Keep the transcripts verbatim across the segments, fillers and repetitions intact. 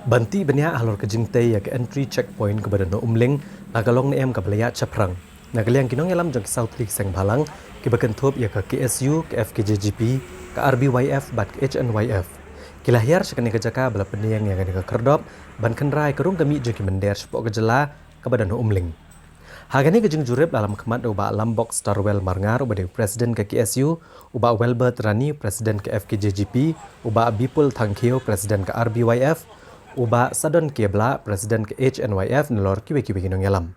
Ban tih bniah halor ka jingtei ïa ka entry checkpoint kaba don ha Umling, na ka long ne em kaba la ïaid shaphrang. Na ka liang ki nongïalam jong ki saw tylli ki seng bhalang, kiba kynthup ïa ka K S U, ka F K J G P, ka R B Y F bad ka H N Y F, ki la hiar sha kane ka jaka ba la pynïeng ïa kane ka khyrdop ban kynra ïa ka rung ka miej jong ki mynder shapoh ka jylla kaba don ha Umling. Ha kane ka jingjurip la lam khmat da u Bah Lambok Starwell Marngar, uba dei u President ka K S U, u Bah Welbert Rani, President ka F K J G P, u Bah Bipul Thangkhiew, President ka R B Y F, u Bah Sadon K Blah, President ka H N Y F, nalor kiwei kiwei ki nongïalam.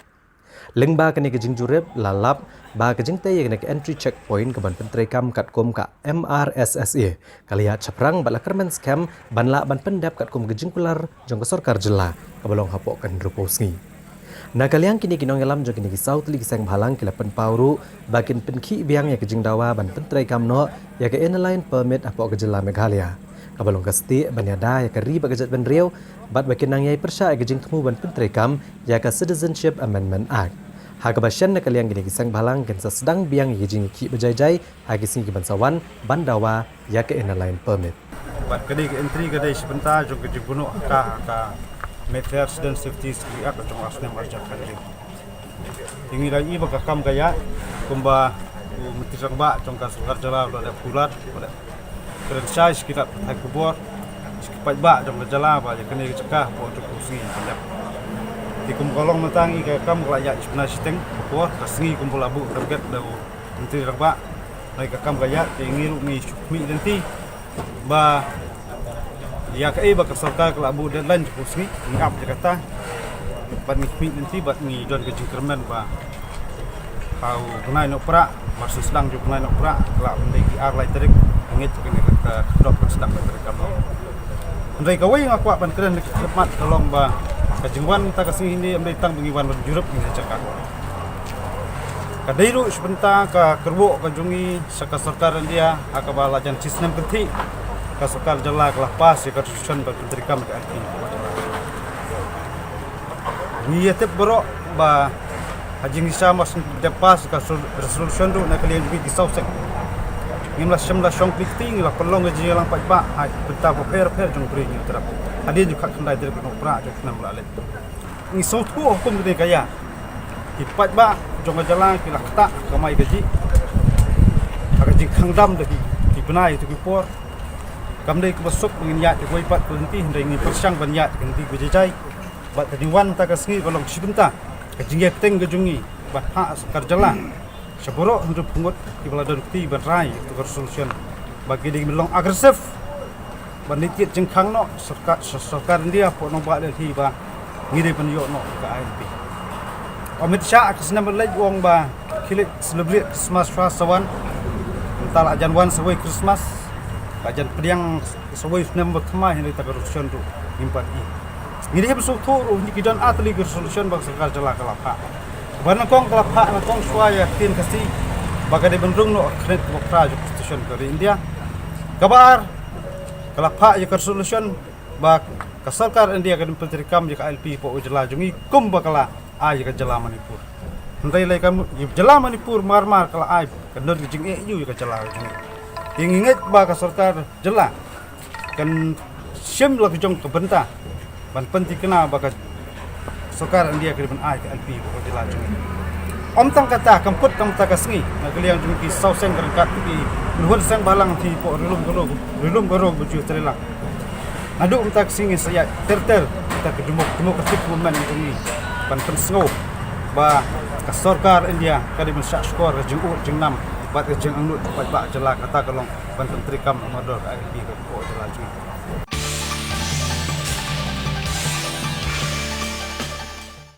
Lyngba kane ka jingjurip la lap ba ka jingtei ïa kane ka entry checkpoint kaban pyntreikam katkum ka M R S S A ka la ïaid shaphrang bad la kyrmen skhem ban lah ban pyndep katkum ka jingkular jong ka sorkar jylla kaba long hapoh ka hynriewphew sngi. Na ka liang kine ki nongïalam jong kine ki saw tylli ki seng bhalang ki la pynpaw ruh ba kin pynkhih biang ïa ka jingdawa ban pyntreikam noh ïa ka Inner Line Permit hapoh ka jylla Meghalaya, kaba long ka stieh ban ïada ïa ka ri bad ka jaitbynriew, bad ba kin nang ïai pyrshah ïa ka jingthmu ban pyntreikam ïa ka Citizenship Amendment Act. Ha kaba shen na ka liang kine ki seng bhalang kin sa sdang biang ïa ka jingïakhih ba jai jai ha ki sngi kiban sa wan ban dawa ïa ka Inner Line Permit. Bad ka dei ka entry ka dei shi bynta jong ka jingbuh noh ka, ka Meghalaya Resident Safety Security Act jong u ar snem ar hajar khatphra. Te ngi la ïohi ba ka kam ka ïaid kumba u Myntri Rangbah jong ka sorkar jylla u la dep kular, u la dep kren shai sha ki lad pathai khubor, sha ki paidbah jong ka jylla ba ïa kane ka jaka hapoh hynriewphew sngi kan dep. Te kum ka long mynta ngi ka kam ka la ïaid shi bnai shiteng, hapoh ka sngi kumba la buh target da u Myntri Rangbah. Ngi ka kam ka ïaid, te ngi ruh ngi shu khmih lynti ba ïa kaei ba ka sorkar ka la buh deadline hynriewphew sngi, ngi ap ïa kata. Bad ngi khmih lynti bad ngi don ka jingkyrmen ba ha u bnai Nohprah, mar shu sdang jong u bnai Nohprah, ka la ban dei ki ar lai tarik, ngi ngeit kane ka, ka, ka khyrdop kan sdang lai tarik ka. Hynrei kawei nga kwah ban kren ha ka khyllipmat ka long ba ka jingwan mynta ka sngi hynne ym dei tang ba ngi wan ban jurip ha kane ka jaka. Ka dei ruh shi bynta ka kyrwoh ka jong ngi sha ka sorkar India ha kaba la jan shisnem kynthih ka sorkar jylla ka la pass ïa ka resolution ban pyntreikam ïa ka I L P. Ngi ïa tip baroh ba ha jingshisha mar shu dep pass ïa ka resolution ruh na ka liang jong ngi ki saw seng, ngim la shem la shong kti kti, ngi la pynlong ka jingïalang paidbah ha ki bynta bapher bapher jong ka ri India. Hadien jong ka khatkhyndai tarik Nohprah jong u snem ba la leit, ngi sngewthuh ha kum kane ka ïa ki paidbah jong ka jylla ki la ktah kamai kajih ha ka jingkhang dam da ki, ki bnai, ïa ki por. Kam dei kaba suk ba ngin ïaid da kawei pat ka lynti, hynrei ngi pyrshang ban ïaid da ka lynti kaba jai jai. Bad ka jingwan mynta ka sngi ka long shi bynta ka jingïateng ka jong ngi ban phah sorkar jylla sha baroh hynriewphew ngut kiba la don kti ban rai ïa ka resolution ba ki dei ban long aggressive ban leit thied jingkhang noh sorkar, sha sorkar India hapoh nongbah Delhi ba ngi dei ban ïoh noh ïa ka I L P. U Amit Shah ha ka snem ba la leit u ong ba khie leit celebrate Christmas shuwa sa wan. Mynta la jan wan sa wei Christmas, la jan pdiang sa wei snem ba thymmai, hynrei kata ka resolution ruh ngim pat ïohi. Ngi dei ban sngewthuh ruh, ngi ki don ar tylli ki resolution ba ka sorkar jylla ka la phah. Kaba nyngkong ka la phah nyngkong shuwa ïa ka ktien Khasi ba ka dei ban rung noh ha ka khyrnit kaba phra jong ka Constitution ka ri India. Kaba ar ka la phah ïa ka resolution ba ka sorkar India ka dei ban pyntreikam ïa ka I L P hapoh ka jylla jong ngi kumba ka la ai ïa ka jylla Manipur. Hynrei lei ka jylla Manipur mar mar ka la ai ka nud ka jingeh ïa ka jylla jong ngi. Te ngi ngeit ba ka sorkar jylla kan shim la ka jong ka bynta ban pynthikna ba ka sorkar India ka dei ban ai ka I L P hapoh ka jylla jong ngi. Ym tang kata, kam kut tang mynta ka sngi, na ka liang jong ki saw seng ryngkat ki nonghuh seng bhalang ki hapoh Ri Lum Garo, Ri Lum Garo ba ju trei lang. Naduh mynta ka sngi ngin sa ïaid ter ter, kata ka demo-, democratic movement jong ngi ban pynsngew ba ka sorkar India ka dei ban shah shkor ka jingud jingnam bad ka jingangnud paidbah jylla, kata ka long ban pyntreikam mardor ka I L P hapoh jylla jong ngi.